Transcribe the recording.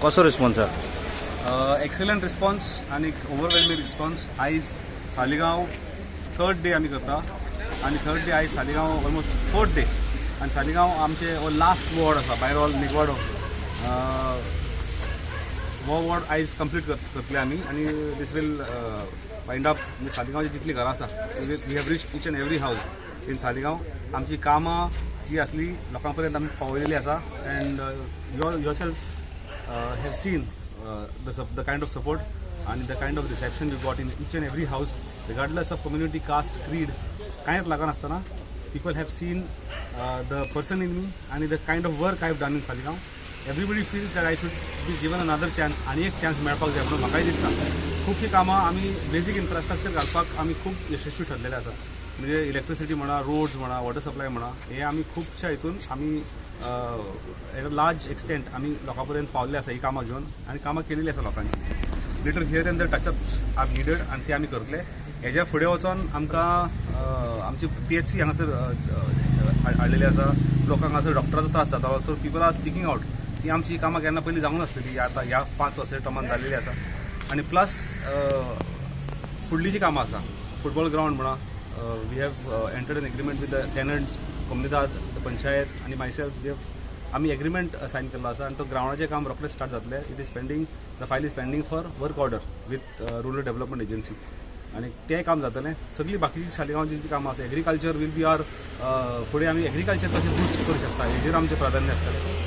कसो रिस्पॉन्स आहा? Excellent response आनी ओवरवेल्मिंग रिस्पॉन्स. आयज सालिगांव थर्ड डे आमी करता आनी थर्ड डे आयज सालिगांव ऑलमोस्ट फोर्थ डे आनी सालिगांव आमचे हो लास्ट वॉर्ड आसा, बायरोल निगवाडो. हो वॉर्ड आयज कंप्लीट करतले आमी आनी this will wind up. म्हणजे सालिगांवची जितली घरां आसा, we have reached each and every house in Saligao. आमची कामां जी आसली, लोकां पर्यंत आमी पावयलेली आसा and yourself have seen the kind of support and the kind of reception we got in each and every house, regardless of community, caste, creed, कांयच लागनासतना people have seen the person in me and the kind of work I have done in Saligao. Everybody feels that I should be given another chance. आनी एक chance मेळपाक जाय म्हणून म्हाकाय दिसता. खुबशीं कामां आमी बेजीक इन्फ्रास्ट्रक्चर घालपाक आमी खूब यशस्वी ठरलेले आसा. म्हणजे इलेक्ट्रिसिटी म्हणा, रोड्स म्हणा, वॉटर सप्लाय म्हणा, हे आमी खुबश्या हितून आमी एट अ लार्ज एक्सटेंट आमी लोकां पर्यंत पावल्ले आसा ही कामां घेवन आनी कामां केलेली आसा लोकांची. Little here and there touch-ups are needed आनी ते आमी करतले. हेज्या फुडें वचोन आमकां आमची पीएचसी हांगासर हाडलेली आसा. लोकांक हांगासर डॉक्टराचो त्रास जाता, so people are speaking out की आमची ही कामां केन्ना पयलीं जावंक नासलेली, आतां ह्या 5 वर्साच्या टर्मान जाल्लेली आसा. आनी प्लस फुडली जी कामां आसा, फुटबॉल ग्रावंड म्हणा, we have entered an agreement with the tenants, comunidad, the panchayat आनी मायसेल्फ. We have आमी एग्रीमेंट सायन केल्लो आसा आनी तो ग्रावंडाचें काम रोखडें स्टार्ट जातलें. It is pending, the file is pending for work order with Rural Development Agency आनी तें काम जातलें. सगळीं बाकीची सालिगांवची जी कामां आसा, एग्रीकल्चर will be are फुडें आमी एग्रीकल्चर कशें बुस्ट करूं शकता हेजेर आमचें प्राधान्य आसतलें.